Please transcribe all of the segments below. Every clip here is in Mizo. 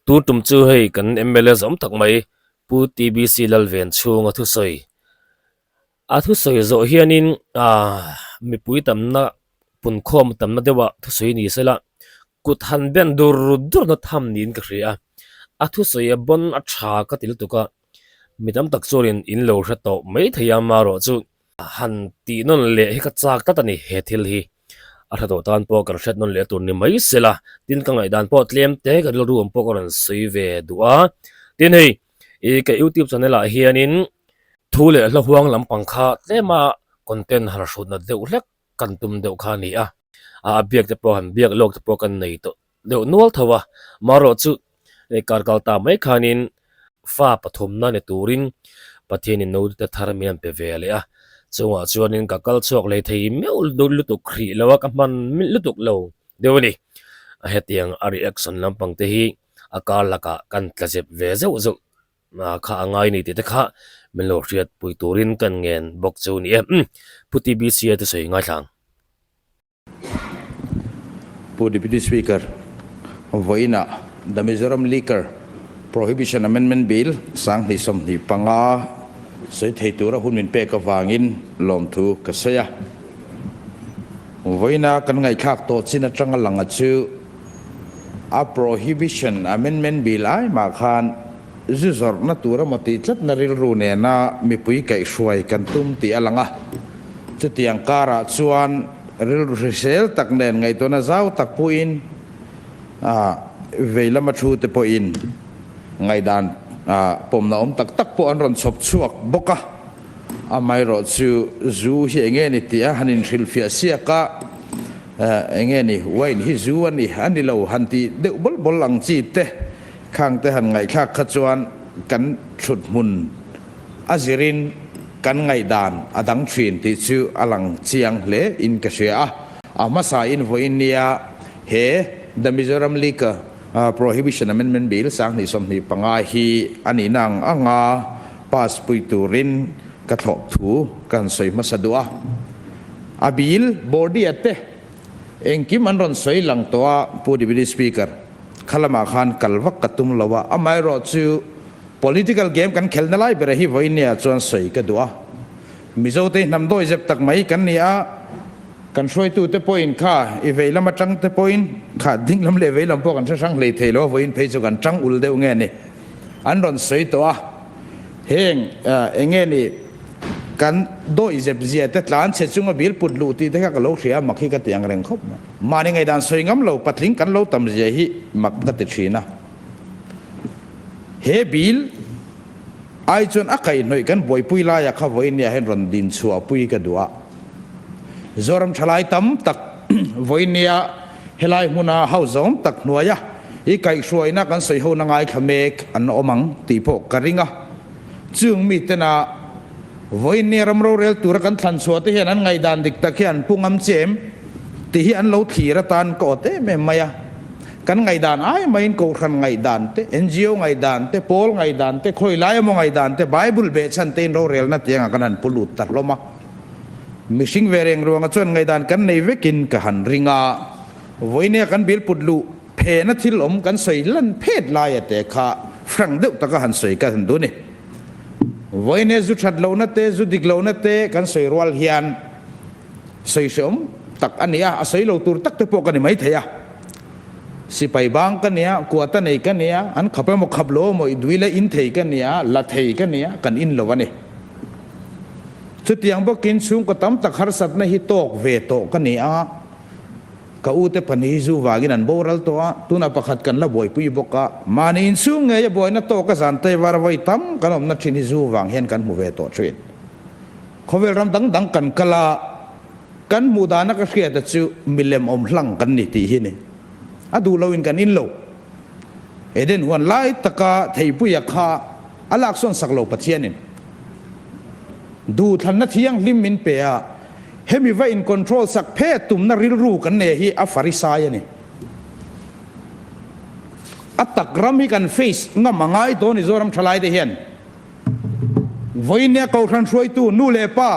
Tun tum chu hei kan mla zawm tak mai Pu TBC Lalven chhunga thusawi a thusawi zawh hianin aaa mipui tamna punkhawm tamna deuhah thusawi ni sela kut han ben dur dur na tham niin ka hria a, a thusawi a bawn a tha ka ti lutuk a, mi tam tak chuanin in lo hre tawh mai thei a marawh chu han tih nawn leh hi ka chak tlat a ni he thil hi a hre tawh tan pawh kan hriat nawn leh tur ni mai sela tin ka ngaihdan pawh tlem te ka rilru ang pawh ka rawn sawi ve duh a tin hei ih ka youtube channel ah hianin thu leh hla huang lampang kha tlema content han hrut nat deuh hlek kan tum deuh kha a ni a a biak te pawh han biak lawk te pawh kan nei tawh deuh nual tho a marawh chu hei kar kal ta mai khanin fa pathumna ni turin Pathianin naute thar min an pe ve leh a chungah chuanin ka kal chhuak leh thei meuh lutuk hrih lo a ka hman lutuk lo deuh a ni a hetiang a reaction lampang te hi a kar lakah kan tla zep ve zeuh zeuh kha a ngai ni tih te kha min lo hriat pui turin kan ngen bawk chu a ni e umm Pu TBC a thusawi ngaithla ang. Pu Deputy Speaker, vawiinah The Mizoram Liquor Prohibition Amendment Bill 2025 sawi thei tura hun min pek avangin lawmthu ka sawi a. Vawiina kan ngaihthlak tawh chin atanga langa chu a Prohibition Amendment Bill ai mah khan zu zawrhna tur emaw tih tlatna rilru nena mipui kaihhruai kan tum tih a lang a. Chutiang karah chuan rilru hrisel tak nen ngaihtuahna zau tak pawhin vei lama thu te pawhin ngaihdan pawmna awm tak tak pawh an rawn chhawp chhuak bawk a. Amaherawh chu zu hi enge ni tih a han inhrilhfiah siak a, enge ni wine hi zu a ni a ni lo han tih deuh bawl bawl ang chi te khang te han ngaihthlak kha chuan kan thut hmun A zirin kan ngaihdan a dang thin tih chu a lang chiang hle in ka hria a. A hmasa in vawiin nia he The Mizoram Liquor Prohibition Amendment Bill 2025 hi a nihna ang anga pass pui turin ka thlawp thu ka han sawi hmasa duh a. A bill body a te engkim an rawn sawi lang tawh a Pu Deputy Speaker, kha lamah khan kal vak ka tum lo a, amaherawhchu Political game kan khelna lai bera hi vawinia chuan sawi ka duh a. Mizote hi hnam dawi zep tak mai kan ni a, kan hruaitute pawhin kha i vei lam atang te pawhin kha ding lam leh vei lam pawh kan hre hrang hlei thei lo a, vawiin phei chu kan tang ul deuh nge ni an rawn sawi tawh a. Heng eng nge ni kan dawi zep zia te tlan chhe chunga bil put luh tih te kha ka lo hria a, mak hi ka ti ang reng khawp mai. Mahni ngaihdan sawi ngam lo patling kan lo tam zia hi mak ka ti thin a. He bill ai chuan a kaihhnawih kan buaipui laia kha vawinia hian rawn din chhuahpui ka duh a. Zoram thalai tam tak vawinia helai hmuna hauzawm tak hnuaia i kaihhruaina kan sawihona ngaithla mek an awm ang tih pawh ka ring a. Chung mitena vawinia ram rorel tura kan thlan chhuah te hian an ngaihdan dik tak hi an pu ngam che em tih hi an lo thlir atan ka awt em em mai a. Kan ngaihdan ai maiin Kohhran ngaihdan te, NGO ngaihdan te, pawl ngaihdan te, khawi lai emaw ngaihdan te, Bible behchhan tein rorelna tiangah kan han pu lut ta hlawm a. Mihring ve reng ruangah chuan ngaihdan kan nei vekin ka han ring a. Vawinia kan bil put luh phena thil awm kan sawi lan phet laia te kha frank deuh taka han sawi ka han duh ni. Vawinia zu that lohna te, zu dik lohna te kan sawi rual hian Sawi hreawm tak a ni a, a sawi lo tur tak te pawh ka ni maithei a. Sipai bang ka nia, kuata nei ka nia, an khap emaw khap lo emaw i dui la in thei ka nia, la thei ka nia, kan in lo a ni. Chutiang bawkin chhungkaw tam tak harsatna hi tawk ve tawh ka ni a, ka u te pahnih hi zu vangin an boral tawh a, tunah pakhat kan la buaipui bawk a, mahni inchhung ngeia buaina tawka zan tei var vawi tam kan awmna thin hi zu vang hian kan hmu ve tawh thin. Khawvel ram dang dang kan kal a, kan hmuh dana ka hriata chu milem awm hlang kan ni tih hi ni. A duh loin kan in lo. Eden huan lai taka theipuia kha a laksawn sak lo Pathianin duhthlanna thianghlim min pe a, hemi va in control sak phe tumna rilru kan nei hi a farisai a ni. A tak ram hi kan face ngam a ngai dawn i Zoram thalaite hian. Vawinia Kohhran hruaitu nu leh pa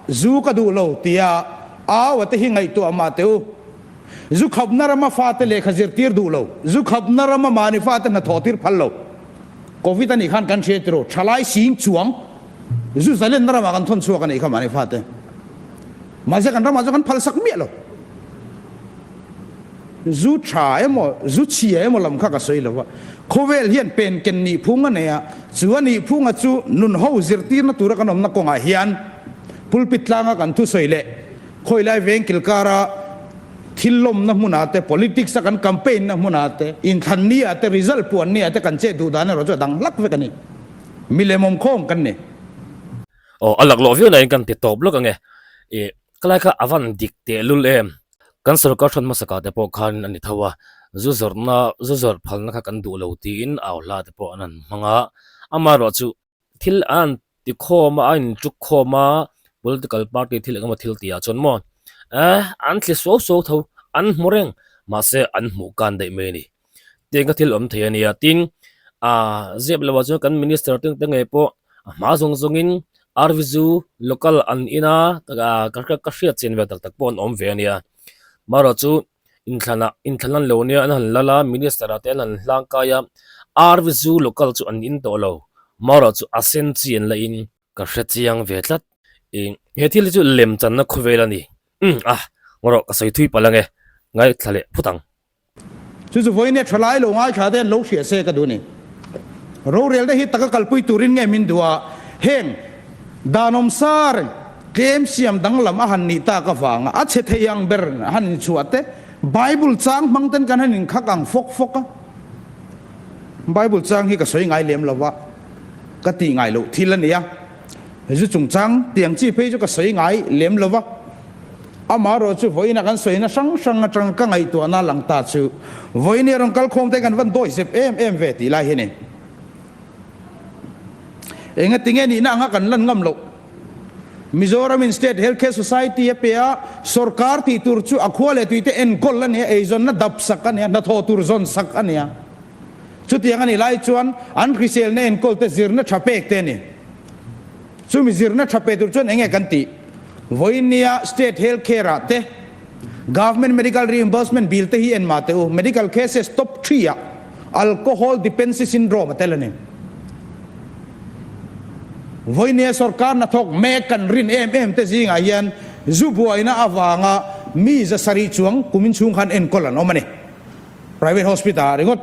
zu ka duh lo tia au a te hi ngaihtuah mah teh u. Zu khapna rama fate lehkha zirtir duh lo, zu khapna rama mahni fate hna thawhtir phal lo. Covid a nih khan kan hria tiraw, thalai sing chuang zu zalenna ramah kan thawn chhuak a nih kha mahni fate. Mahse kan ramah chuan kan phalsak miah lo. Zu tha emaw, zu chhia emaw lam kha ka sawi lo va. Khawvel hian pen ken nih phung a nei a, chu a nih phunga chu nun ho zirtirna tura kan awmna kawngah hian pulpit tlanga kan thusawi leh khawilai veng kilkara thil lawmna hmunah te, politics a kan campaign na hmunah te, inthlan ni ah te, result puan ni ah te kan chet duh dan erawh chu a dang hlak vek a ni. Milem awmkhawm kan ni. Aw, a laklawh viau nain kan ti tawp lawk ange. Ih, ka lai kha a van dik tehlul em? Kan sorkar hran hmasakah te pawh khan a ni tho a, zu zawrhna, zu zawrh phalna kha kan duh lo tiin au hla te pawh an han hmang a, amaherawh chu thil an han ti khawm a, a intuk khawm a, political party thil engemaw thil tih ah chuan maw eh an thli suau suau tho, an hmu reng, mahse an hmuh kan daih mai a ni. Tiang kha thil awm thei a nia, tin ah zep lo ah chuan kan minister te te ngei pawh a hma zawng zawng in RV zu local an in a ka ka hriat chin ve tak tak pawh an awm ve a nia, marawh chu inthlan ah inthlan an lo nia an han lal a minister ah te an han hlang kai a RV zu local chu an in tawh lo marawh chu a sen chi an la in. Ka hre chiang ve tlat. Ih, he thil hi chu lem channa khawvel a ni. Umm, ah, ngaw rawh, ka sawi thui palh ange. Ngaithla leh phut ang. Chu chu vawiin thalai lo ngaithla te an lo hria se ka duh ni. Rorelna hi taka kalpui turin nge min duh a, heng danawm sa reng tlem siam danglam a han nih tak avanga a chhe thei ang ber a han inchhuah te, Bible chang hmang ten kan han inkhak ang fawk fawk a. Bible chang hi ka sawi ngai lem lo va, ka tih ngai loh thil a ni a. Zu chungchang tiang chi phei chu ka sawi ngai lem lo va. Amaherawh chu vawiina kan sawina hrang hrang atang ka ngaihtuahna lang ta chu vawiini a rawn kal khawm te kan van dawi zep em em ve tih lai hi a ni. Engatinge nihna anga kan lan ngam loh? Mizoramin State Health Care Society a pe a, sorkar tih tur chu a khua leh tuite enkawl a ni a, eizawnna dap sak a ni a, hnathawh tur zawn sak a ni a. Chutiang a nih lai chuan an hriselna enkawl te zirna tha pek te a ni. Chumi zirna tha pe tur chuan enge kan tih? Vawinia State Health Care ah te Government Medical Reimbursement Bill te hi en mah teh u, Medical Cases Top Three ah Alcohol Dependency Syndrome a tel a ni. Vawinia sorkar hnathawk mek kan rin em em te zingah hian zu buaina avanga mi 700 chuang kumin chhung khan enkawl an awm a ni. Private hospital ah ringawt.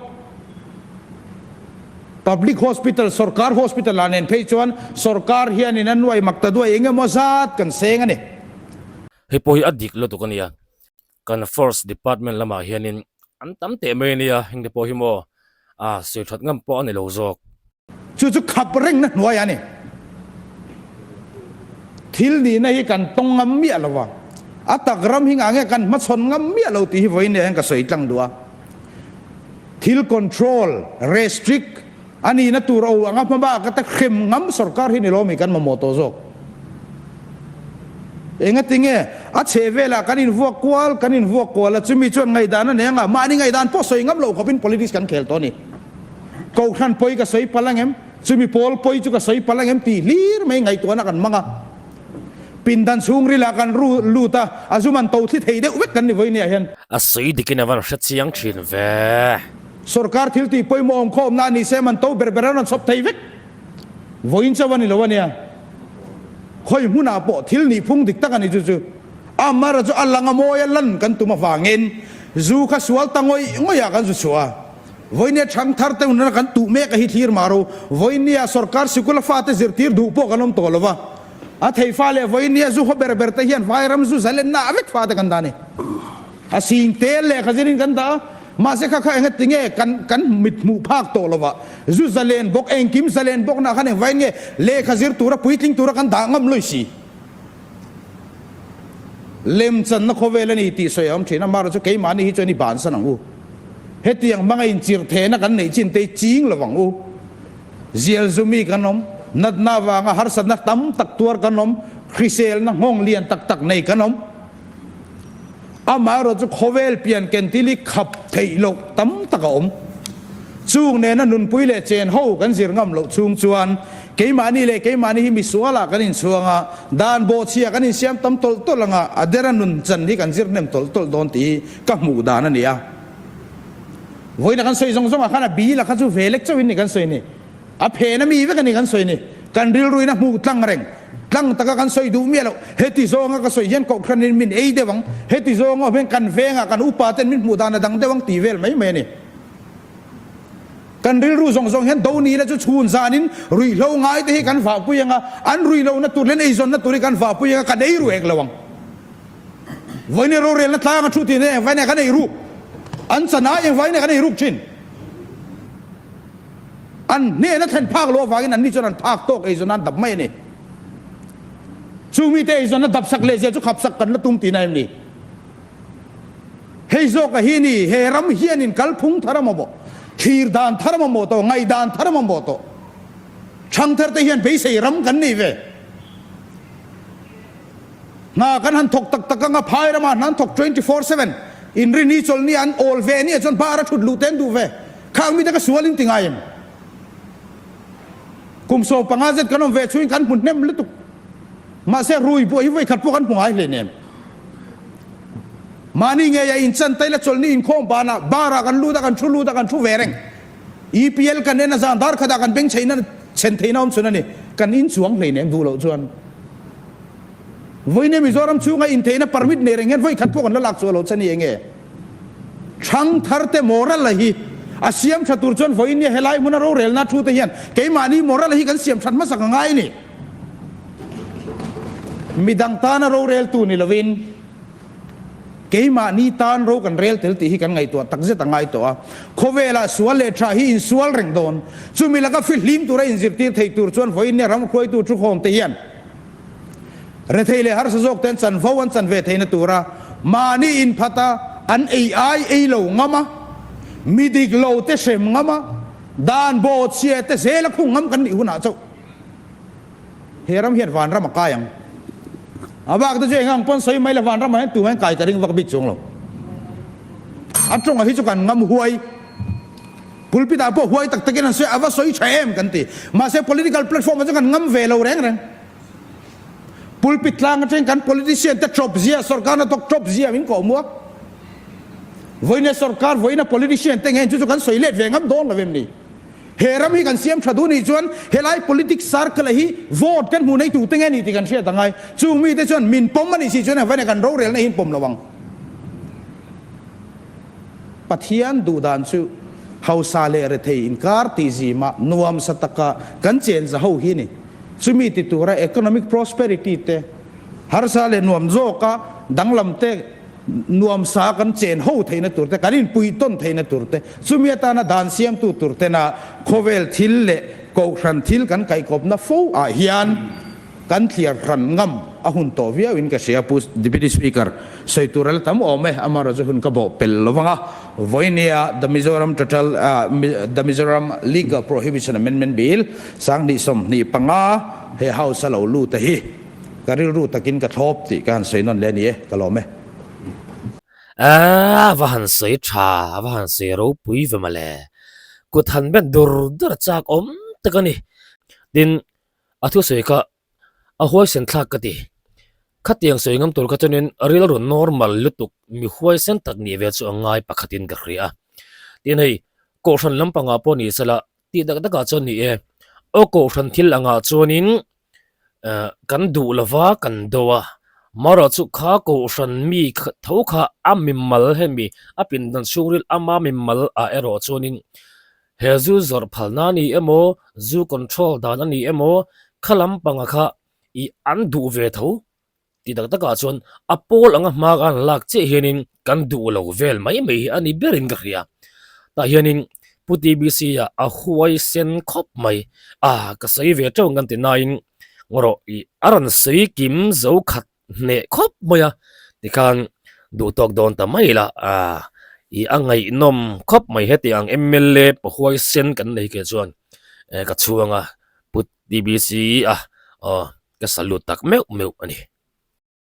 Public hospital, sorkar hospital ah nen phei chuan sorkar hianin a nuai mak ta duai eng emaw zat kan seng a ni. Hei pawh hi a dik lutuk a nia, kan force department lamah hianin an tam teh mai a nia, hengte pawh hi maw a sawi that ngam pawh a ni lo zawk. Chu chu khap rengna hnuai a ni. Thil nihna hi kan tawng ngam miah lo va, a tak ram hi ngah nge kan hmachhawn ngam miah lo tih hi vawiin hian ka sawi tlang duh a. Thil control, restrict, a nihna tur o anga hmabak ata hrem ngam sorkar hi ni lo mi kan mamawh tawh zawk. Engatinge a chheh velah kan invuak kual kan invuak kual a, chumi chuan ngaihdan a nei anga mahni ngaihdan pawh sawi ngam loh khawpin politics kan khel tawh a ni. Kohhran pawi ka sawi palh angem? Chumi pawl pawi chu ka sawi palh angem tih hlir mai ngaihtuahna kan hmang a. Pindan chhungrilah kan ru lut a, a zum an to thli thei deuh vek kan ni vawinia hian. A sawi dikin a van hre chiang thin ve. Sorkar thil tih pawimawh awm khawmna a ni se man to ber ber an rawn chhawp thei vek. Vawiin chauh a ni lo a nia. Khawi hmunah pawh thil nih phung dik tak a ni chu chu. Amara chu a lang a mawi a lan kan tum avangin zu kha sual ta ngawih ngawih ah kan zu chhuah a. Vawinia chhang thar te hunah kan tuh mek a hi thlir mah ro. Vawinia sorkar sikul a fate zirtir duh pawh kan awm tawh lo va. A thei fa leh vawinia zu haw ber ber te hian vairam zu zalenna a vek fate kan dah a ni. A sing tel lehkha zirin kan dah a, mahse kha kha enga tinge kan kan mit hmuh phak tawh lo va. Zu zalen bawk, engkim zalen bawk nah khan engvain nge lehkha zir tura puitling tura kan dah ngam lawi si. Lemchanna khawvel a ni tih sawi a awm thin a, amaherawhchu chu keimahni hi chuan i bansan ang u. Hetiang hmanga inchirh thehna kan neih chin te hi ching lo vang u. Zial zumi kan awm, natna avanga harsatna tam tak tuar kan awm, hriselna nghawng lian tak tak nei kan awm. Amaherawhchu chu khawvel pian ken til hi khap theih loh tam tak a awm. Chung nena nunpui leh chen ho kan zir ngam loh chhung chuan. Keimahni leh keimahni hi misualah kan inchhuang a, dan bawhchhia kan insiam tam tawlh tawlh ang a, a dera nun chan hi kan zir hnem tawlh tawlh dawn tih hi ka hmuh dan a ni a. Vawiina kan sawi zawng zawngah khan a bil a kha chu ve lek chauhin ni kan sawi ni. A phen a mi vek a ni kan sawi ni. Kan rilruin a hmuh tlang reng. Tlang taka kan sawi duh miah loh. Heti zawnga ka sawi hian kohhranin min ei deuh ang, heti zawnga awm hian kan vengah kan upa ten min hmuh dan a dang deuh ang tih vel mai mai a ni. Kan rilru zawng zawng hian do ni la chu chhun zanin ruihhlo ngai te hi kan vahpui ang a, an ruihlohna tur leh an eizawnna tur hi kan vahpui ang a, kan ei ru hek lo ang. Vawiin rorelna tlang a thu tih nen engvai nge kan ei ruk? An chan ai engvai nge kan ei ruk thin? An hnena thlen phak loh avangin anni chuan an phak tawk eizawnna an dap mai a ni. Chung mite eizawnna dap sak leh zel chu khap sak kan la tum tihna em ni? Hei zawka hi ni, he ram hianin kalphung thar a mamawh, thlir dan thar a mamawh tawh, ngaihdan thar a mamawh tawh. Thangthar te hian beisei ram kan nei ve. Hna kan han thawk tak tak anga phai ramah hna an thawk 24/7, inrini chawlhni an awl ve ania chuan bar a thut luh te an duh ve. Khang mite ka sual in ti ngai em? Kum 15 zet kan awm ve chhuin kan hmu hnem lutuk. Mahse rui buai hi vawikhat pawh kan hmu ngai hleinem. Mahni ngei a inchan taila chawlhni inkhawm banah bar ah kan lut a, kan thu lut a, kan thu ve reng. EPL kan en a zan dar khatah kan beng chheina chhen theihna awm chhun a ni. Kan inchuang hleinem duh loh chuan. Vawiin Mizoram chhunga intheihna permit nei reng hian vawikhat pawh kan la lak chhuah loh che ni enge? Thangthar te moral a hi a siam tha tur chuan vawiin nia helai hmuna rorelna thu te hian keimahni moral a hi kan siam that hmasak a ngai a ni. Midang tana roreltu ni lovin keimahni tan ro kan rel tel tih hi kan ngaihtuah takzet a ngai tawh a. Khawvelah sual leh tha hi insual reng dawn. Chumi laka fihlim tura inzirtir thei tur chuan vawiin nia ram hruaitu thukhawm te hian Rethei leh harsa zawk ten chanvo an chan ve theihna tura mahni inphat a, an ei ai ei lo ngam a, mi dik lo te hrem ngam a, dan bawh chhia te zel a khung ngam kan nih hunah chauh he ram hian vanram a kai ang. A bak te chu eng ang pawn sawi mai la vanram ah hian tumah hian kai ka ring vak bik chuang lo. A tawngah hi chu kan ngam huai. Pulpit ah pawh huai tak takin an sawi a, a va sawi tha em kan ti. Mahse political platform ah chuan kan ngam ve lo reng reng. Pulpit tlang atangin kan politician te tawp zia, sorkar hnathawk tawp zia min kawh muak. Vawiina sorkar, vawiina politician te nge chu chu kan sawi let ve ngam dawn lo em ni? He ram hi kan siam tha duh nih chuan helai politics circle hi vote kan hmuh nei tu te nge ni tih kan hriat angai. Chung mite chuan min pawm a nih si chuan engvaiin kan rorelna hi in pawm lo ang. Pathian duhdan chu hausa leh rethei inkar tih zimah nuamsa taka kan chen za ho hi ni. Chumi ti tura economic prosperity te, harsa leh nuam zawka danglam te, nuamsa kan chen ho theihna tur te, kan inpui tawn theihna tur te, chumi atana dan siamtu tur tena khawvel thil leh kohhran thil kan kaihkawpna fo ah hian, Kan thliar hran ngam a hun tawh viau in ka hria Pu Deputy Speaker, sawi tur a la tam awm e, amaherawhchu hun ka bawh pel lo vang a, vawinia The Mizoram Total The Mizoram Liquor Prohibition Amendment Bill 2025 he House a lo lut a hi ka rilru takin ka thlawp tih ka han sawi nawn leh a ni e, ka lawm e. A va han sawi tha, a va han sawi ropui ve mawle. Kut han ben dur dur a chak awm tak a ni. Tin, A thusawi kha a huaisen thlak ka ti. Khatiang sawi ngam tur kha chuanin rilru normal lutuk mi huaisen tak nih ve chu a ngai pakhatin ka hria a. Tin hei, Kohhran lampangah pawh ni sela tih dak dakah chuan ni e, aw Kohhran thil angah chuanin kan duh lova kan do a, marawh chu kha Kohhran mi tho kha a mimal hemi a pindan chhungril ama mimal ah erawh chuanin He zu zawrh phalna a ni emaw, zu control dan a ni emaw, kha lampanga kha i an duh ve tho tih tak takah chuan a pawl anga hma an lak chiah hianin kan duh lo vel mai mai hi a ni berin ka hria. Tah hianin Pu TBC ah a huaisen khawp mai a, ka sawi ve teuh ang kan ti nain rawh i a rawn sawi kim zo khat hneh khawp mai a, tikhan duh tawk dawn ta mai la a, i a ngaihnawm khawp mai heti ang mla pahuaisen kan nei ke chuan ka chhuang a, Pu TBC a aw ka salute tak meuh meuh a ni.